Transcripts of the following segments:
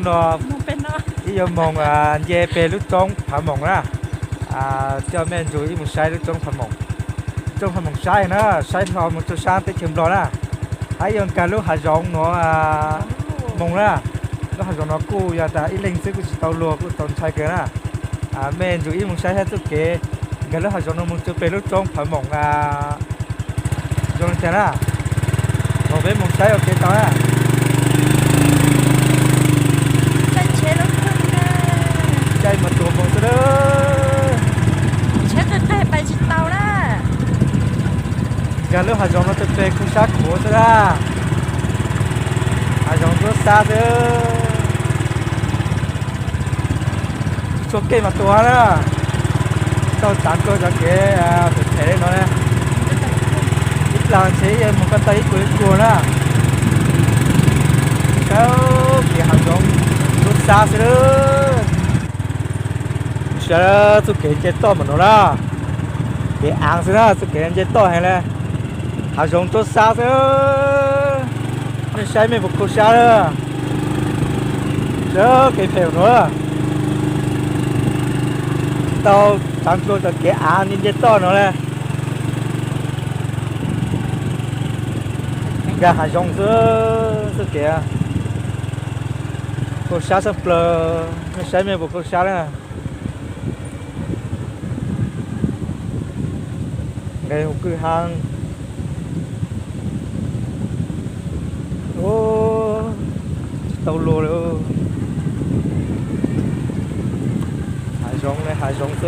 No ib yuav moog nce peg lub roob Phav Moom na. Coj mej nrug ib moog saib lub roob Phav Moom. Roob Phav Moom saib na, saib hlo moog rua sab teb chaws Nplog na. Hab yuav nkag lub hav zoov nuav moog na. Lub hav zoov nuav kuj yog tas ib leeg xwb kuj tsis tau luag, kuj txaus ntshai kawg na. Mej nrug ib moog saib sab txuj kev nkag lub hav zoov nuav moog rua peg lub roob Phav Moom zoo le caag na. Moog peb moog saib ua ke tau na. Caij mas tuag moog xwb na. Tsheb qig qig pais tsis tau na. Nkag lub hav zoov nuav rua peg kuj sab khuav xwb na. Hav zoov ntsuab xab xwb. Txhua kev mas tuag na. Tau tsaav dlua cov kev phem phem le nuav na. Ib plag ntshe moog ko taw ib kuag ib kuag na. Saib kev hav zoov ntsuab xab xwb. Saib txuj kev nce toj mas nuav na. Kev aav xwb na, txuj kev nce toj heev le. Hav zoov ntsuab xab xwb. Mej saib mej puas khuv sab na. Saib kev phem nuav. Tau tsaav dlua cov kev aav nce nce toj nuav le. Nkag hav zoov xwb, xwb kev. Khuv sab tshaj plaws, mej saib mej puas khuv sab na. Nqe hu kwj haab. Tsis tau luag li. Hav zoov le hav zoov xwb.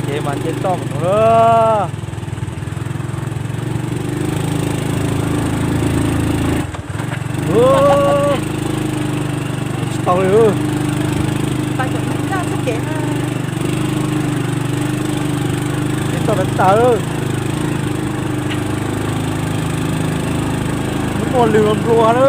Kev mas nce toj mus no lawm. Tsis tau li. Nce toj tas tas. Muaj lwg nplua na.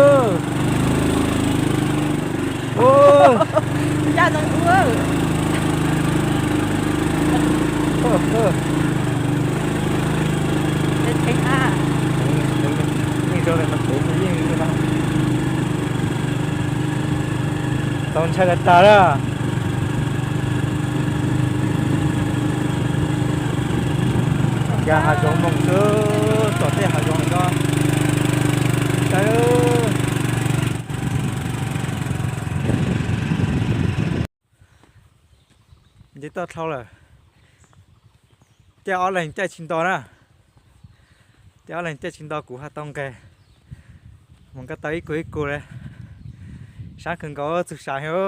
Tau ntshai tas tas lawm. Nkag hav zoov moog xwb, tom tej hav zoov no. Nce toj dhau lawm. Caij ob leeg caij tsis nto na. Caij ob leeg caij tsis nto, kuv haj tau nqes mus nkaaj tau ib kug ib kug le. Sab kawg nkaus, txug sam heev.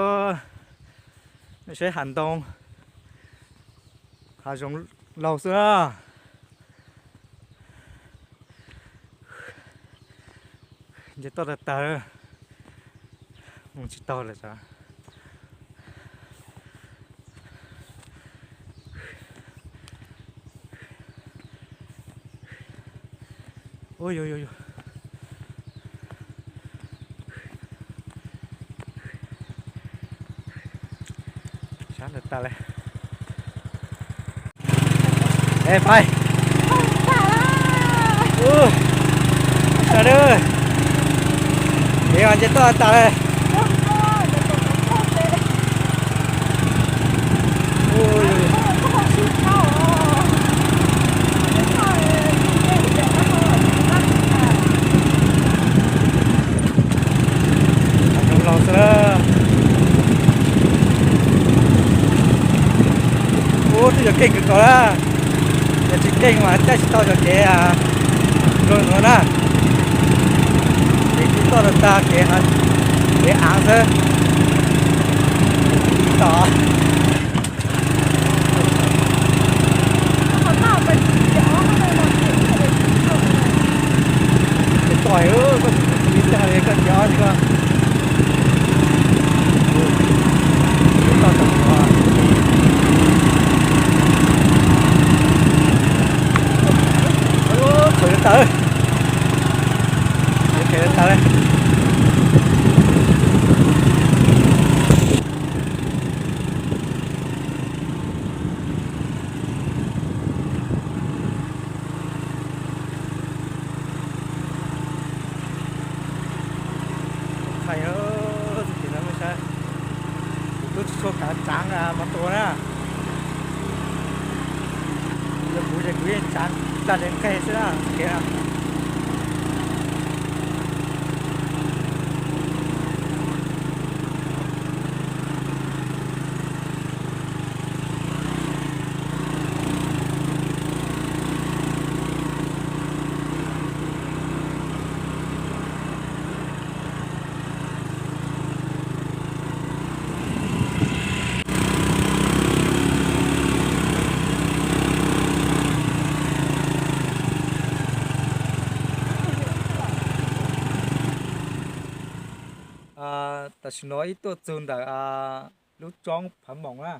Saib hav ntoo, hav zoov laug xwb na. Nce toj tag tag, mus tsis taug lawm xav. Sab ntawd tas li. Es pais. Sawv daws, kev mas nce toj tas li. Los xwb. Ub, twb yog keej kawg nkaus na. Yog tsis keej mas caij tsis tau cov kev zoo no na. Kev tsis toj tag tag, kev, kev av xwb. Tsis tau. Koj toj, koj tsis tau li, koj cia ob li koj. Thaum yuav tawm, yuav tawm li. Peb tsav plag de nqeg xwb na. Tam sim no ib tuaj txug ntawm lub roob Phav Moom na,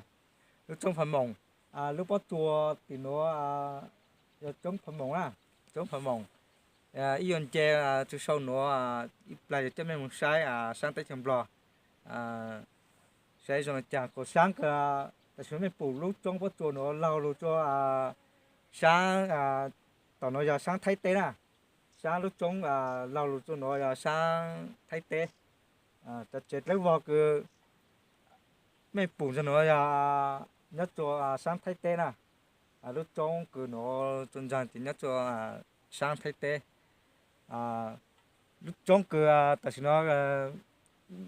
lub roob Phav Moom, lub pob tsuas tim nuav yog roob Phav Moom na, roob Phav Moom. Ib yuav nce tsuas sau nuav, ib plag yuav coj mej moog saib saab teb chaws Nplog, saib zoo le caag. Kuas saab kawg, tam sim no mej pum lub roob pob tsuas nuav laug lug rua saab, tom nuav yog saab Thaib teb na, saab lub roob laug lug rua nuav yog saab Thaib teb. Cov tsev dlawb vog kws mej pum ntawm nuav yog nyob rua saab Thaib teb na. Lub roob kws nuav rua ntsaag ces nyob rua saab Thaib teb. Lub roob kws tam sim no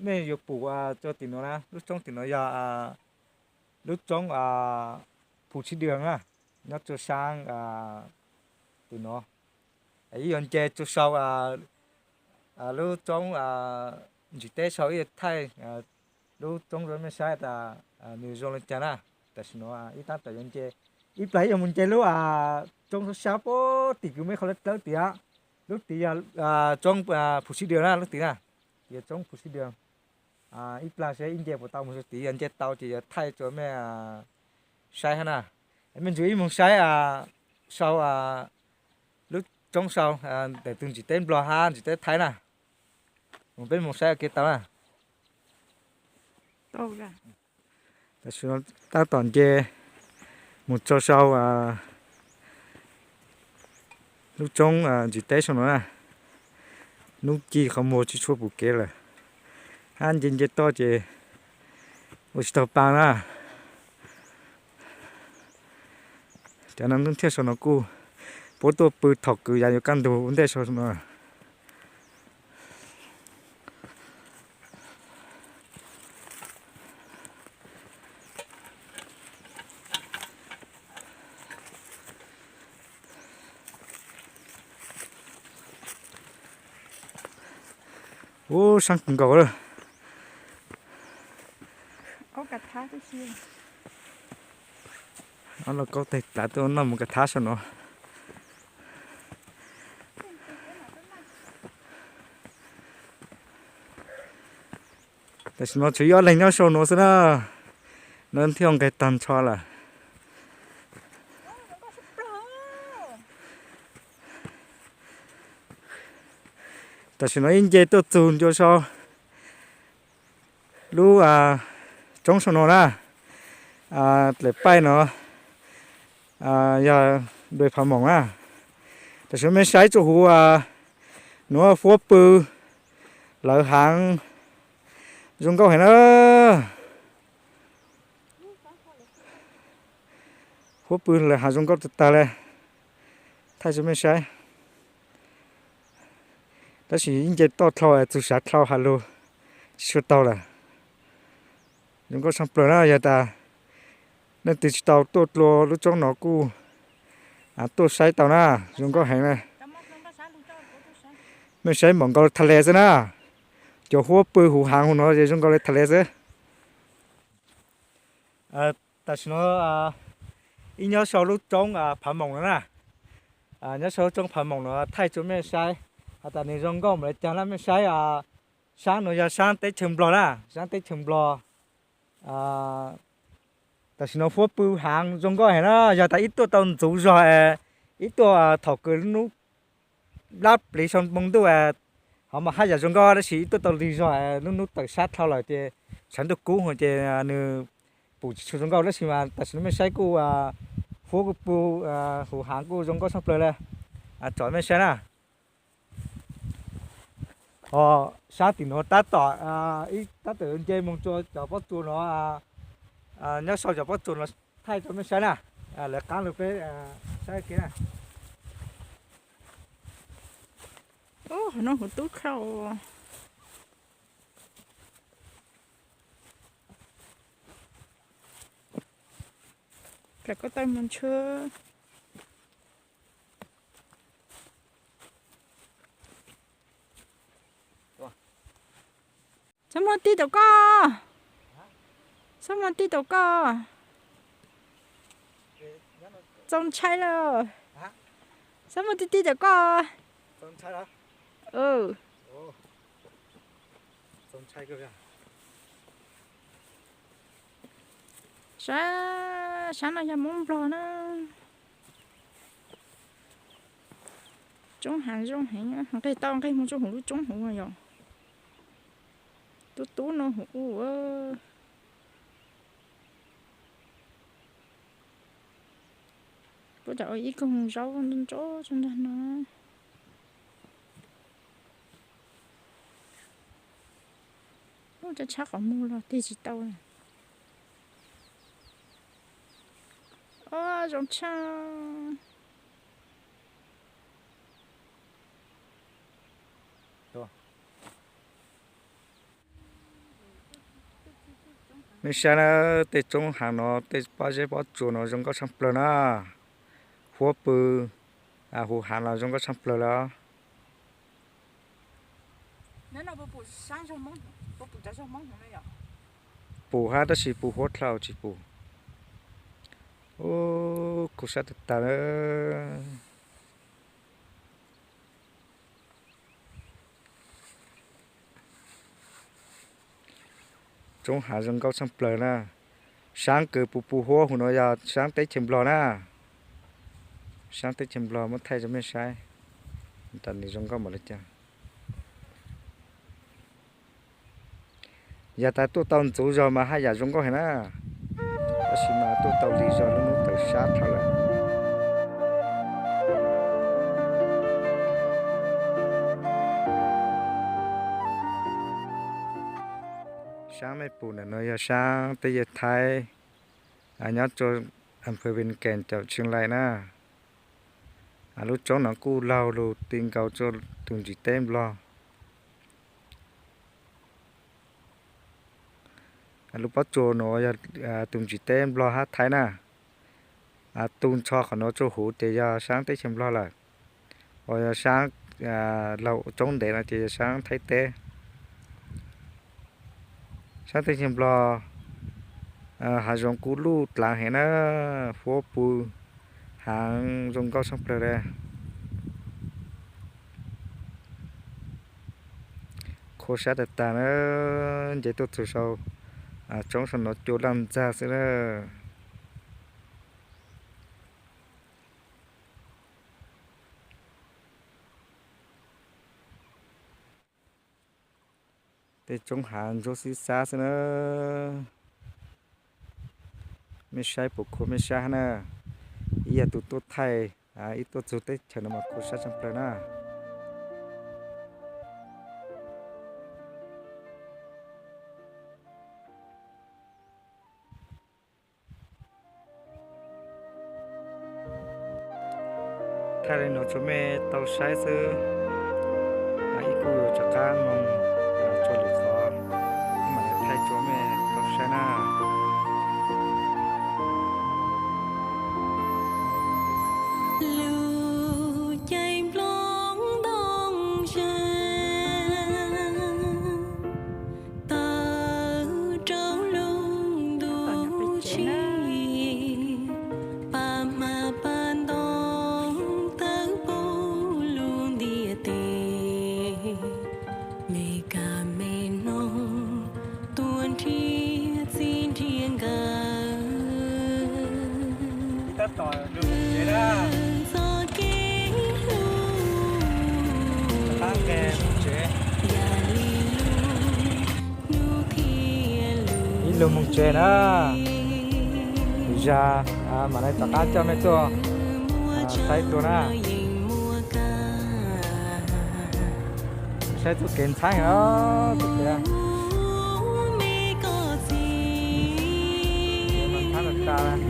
mej yuav pum rua tim nuav na, lub roob tim nuav yog lub roob Phu Tsi Dwm na, nyob rua saab tim nuav. Ib yuav nce rua sau lub roob ntsis teb sau ib yuav thaij lub roob rua mej saib tas nws zoo le caag na. Tam sim no ib tab tom yuav nce, ib plag ib yuav mus nce lub roob sab sab puag tim kws mej qhov dlawb dlawb tim, lub tid yog roob Phu Tsi Dwm na, lub tid na, tid yog roob Phu Tsi Dwm. Ib plag saib ib nce puas tau mus rua tid, yog nce tau ces yuav thaij rua mej saib hab na. Mej ntsib ib moog saib sau lub roob sau ntawm tug ntsis teb Nplog hab ntsis teb Thaib na. Moog peb moog saib ua ke tau na. Tam sim no tab tom nce mus rua sau lub roob ntsis teb sau no na. Nub ci qhov muag tsi tshua pum kev lawm, hab nce nce toj ces ua tsi taug paa na. Cov no nub thiaj sau no kuj puab tuaj pw thaum kws yav yuav kaj ntug ua ntej sau no. Ub, saab kawg nkaus lawm. Ob lauj kaub teg plav tuaj noj mus ka thab sau no. Tam sim no tshuav ib ob leeg nyob sau nuav xwb na. Nub thiaj nqeg tag nrho lawm. Tam sim no ib nce tuaj txug ncua sau lub roob sau no na. Dlaim paij no yog dua Phav Moom na. Tam sim no mej saib tsuas huv nuav huab pw lawv haav zoo nkauj heev na. Huab pw lawv haav zoo nkauj tag tag le. Thaij rua mej saib. Tab sis ib nce toj dlhau txug sav dlhau has lug tsi tshua taug lawm. Zoo nkauj tshaaj plawg na, yog tas leej twg tsi tau tuaj dlua lub roob no kuj tuaj saib tau na, zoo nkauj heev na. Mej saib npaum nkaus le thaj le xwb na. Cov huab pw huv haav huv no zoo nkaus le thaj le xwb. Tam sim no ib nyob sau lub roob Phav Moom no na. Nyob sau lub roob Phav Moom no thaij rua mej saib has tas nwg zoo nkauj npaum le caag na. Mej saib, saab no yog saab teb chaws Nplog na, saab teb chaws Nplog. Tam sim no huab pw haav zoo nkauj heev na, yog tas ib tuaj tau ntxuv zog es ib tuaj thaum kws lub nub dlab pliv sau npoo ntuj es ho mas haj yam zoo nkauj, tab sis ib tuaj tau lig zog es lub nub tawm sab dlhau lawm ces tshav ntuj kub ces nws pum tsi tshua zoo nkauj, tab sis mas tam sim no mej saib kuj huab kuj pw huv haav kuj zoo nkauj tshaaj plawg le. Tsom mej saib na. Ho saab tim nuav tab tom, ib tab tom nce moog rua cov pob tsuas no, nyob sau cov pob tsuas no thaij rua mej saib na. Lawv qaab lug peb saib. Ub, qhov no huv tub kawg. Plam koj taw mus ntshe. Txhob muab tib tau koj. Txhob muab tib tau koj. Txaus ntshai lawm. Txhob muab tib tib tau koj. Sab, sab no yog Hmoob Nplog na. Tsoob hav zoo heev, nqeg tau nqeg mus rau hauv lub tsoob hauv yom. Tub tub no hauv ub. Puab cov ua ib koog zaub ntso ntso tso ntag no. Ub, tshab qhov muag los tig tsis tau. Ub, zoo tshaj. Nej saib na, tej tsoob hav no, tej pob zeb pob tsuas no zoo nkauj tshaj plaws na. Huab pw, huv hav los zoo nkauj tshaj plaws lawm. Pum hab tab sis pum huab dlhau tsis pum. Ub, khuv sab tag tag. Tsoob hav zoo nkauj tshaj plaws na. Saab kws pum pum huab huv no yog saab teb chaws Nplog na. Saab teb chaws Nplog muab thaij rau mej saib. Nram no zoo nkauj npaum li cas. Yog tas tuaj tau ntxuv zog mas haj yam zoo nkauj heev na. Tab sis mas tuaj tau lig zog lub hnub tawm sab dhau lawm. Saab mej pum ntawm no yog saab teb chaws Thaib, nyob rua อำเภอเวียงแก่น จังหวัดเชียงราย na. Lub tsoob no kuj laug lug ti nkaus rua tus ntsis teb Nplog. Lub pob tsuas nuav yog tus ntsis teb Nplog hab Thaib na. Tu nrho qhov nuav rua huv ces yog saab teb chaws Nplog lawm. Uas yog saab laug tsoob ntev no ces yog saab Thaib teb. Saab teb chaws Nplog hav zoov kuj luj dlaav heev na, huab pw haav zoo nkauj tshaj plawg le. Khuv sab tag tag na, nce tuaj txug sau tsoob sau no cua laj ntxag xwb na. Tej tsoob hav ntsuab xib xab xwb na. Mej saib puas khuv mej sab hab na. Ib yog tus tuaj thaij ib tuaj txug teb chaws no mas khuv sab tshaj plawg na. Thaij le nuav tsua mej tau saib xwb, ib kuj yuav rov qab moog tsua lwm qhov, mam le thaij tsua mej tau saib na. Lub caij nplooj ntoo ze tawm rau lub ntuj tshis, pab hma pab ntoo tawm puv lub ntiaj teb, me kab me noog tuaj nrhiav txiv nrhiav nkawm. Txoj kev hlub yam li lub hnub thiab lub ib lug moog tsev na. Zag mam le rov qab coj mej tuaj saib dua na. Saib txuj kev ntxhab heev os. Txuj kev ntxhab tag tag.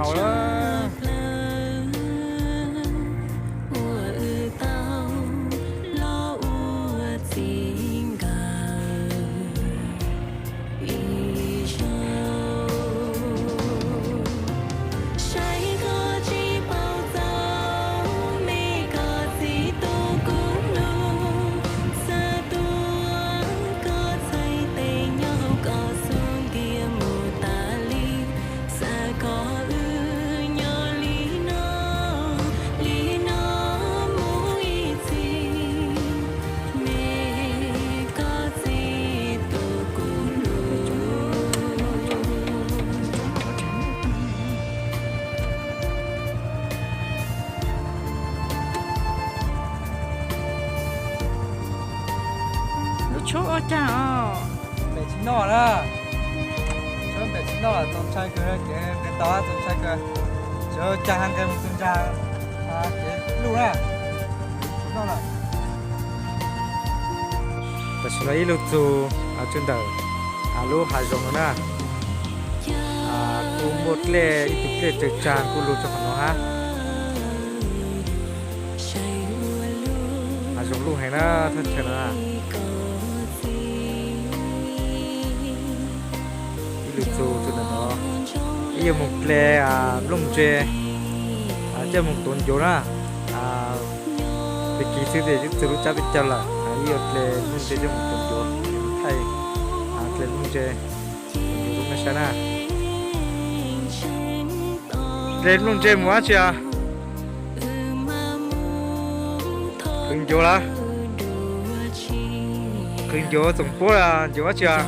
Haus lawm. Ua wb tau los ua txiv nkawm ib zaug. Saib koj tsis paub txaus, me koj txiv tus kuv hlub, xav tuav koj txhais tes nyob koj xub ntiag mus tas li. Xav kom wb nyob li no, li no mus ib txhis, me koj txiv tus kuv hlub. Lub tshuab ua cas os? Npem tsis noj na. Tshuab npem tsis noj, txaus ntshai kawg, kev nqis tau txaus ntshai kawg. Tsis ua cas, nqis mus txog ntag, kev luj na. Tam sim no ib lub txug rau ntawm lub hav zoov no na. Kuj muaj dlej, ib tug dlej tsawg tsag kuj lug rau qhov no hab. Hav zoov luj heev na, thaj chaw no. Ib lub txug rau ntawm no, ib yuav moog ple nplooj ntse, coj moog tuav ncuav na. Tag kis xwb ces txug lub tsab peb caug lawm, ib yuav ple nplooj ntse coj moog tuav ncuav, thaij ple nplooj ntse, tuav ncuav rau nej saib na. Ple nplooj ntse mus dab tsi os? Qhwv ncuav lawm. Qhwv ncuav txoom puab los ncuav dab tsi os?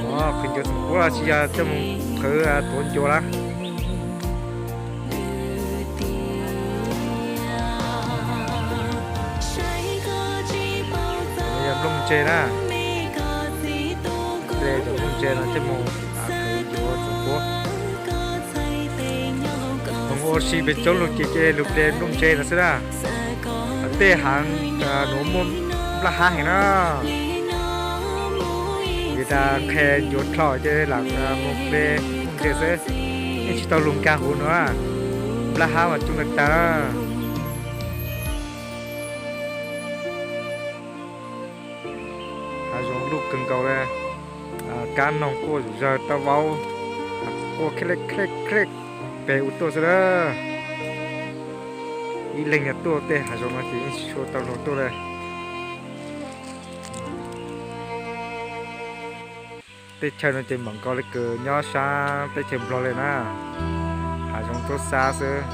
Qhwv ncuav txoom puab los tsis yog coj mus qhwv tuav ncuav lawm. Yog nplooj ntse na, ple cov nplooj ntse no coj mus qhwv ncuav txoom puab. Moog ua si pem roob lug ces cia lug ple nplooj ntse no xwb na. Tej haav nuav muaj nplaj hab heev na. Vim tas nqhis ncuav dlhau ces lam moog ple nplooj ntse xwb. Yeej tsis tau lug nkag huv no, nplaj hab mas coob tag tag na. Hav zoov luj kawg nkaus le, kab noog quaj zawg tau vaub, quaj khlej khlej khlej pem ua tuaj xwb na. Ib leeg yog tuaj tej hav zoov no ces yeej tsis tshua tau luag tuaj le. Teb chaws no ces mam nkaus le kws nyob sab teb chaws Nplog le na, hav zoov tuab xab xwb.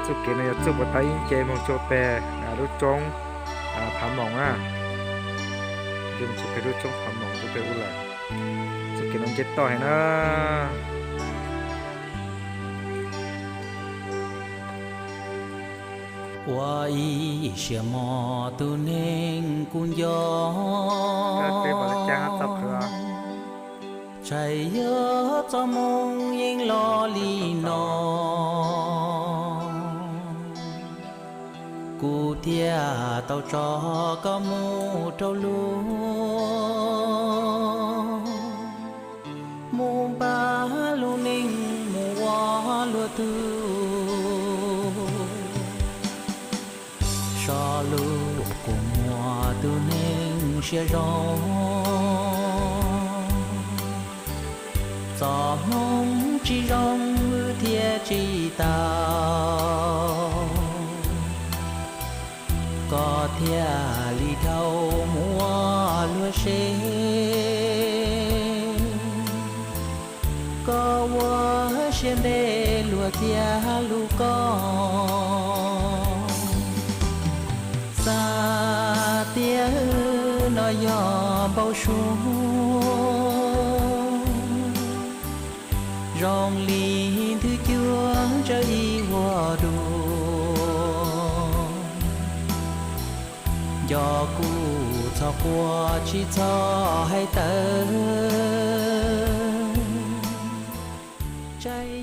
Txuj kev no yog txuj puas tau ib nce moog rua peg lub roob Phav Moom na. Nce moog rua peg lub roob Phav Moom rua peg ua lawm. Txuj kev no nce toj heev na. Ua ib siab mog tus neeg kuv nco, tshais yog txoj moo yeej los li no. Kuv thiaj tau tso koj mus rau lug, mus npaj lub neej mus ua luag tug. So lug kuv muaj tus neeg siab zoo, txoj hmoov tsis zoo wb thiaj tsis tau. Koj thiaj li dhau mus ua luag seb, koj ua siab ntev luag thiaj hlub koj. Xav tias wb no yog npau suab, zoo li nthwv cuab ntsawv ib vuag dua. Nco kuv txhob quaj tsis txhob hais tawv, tsaib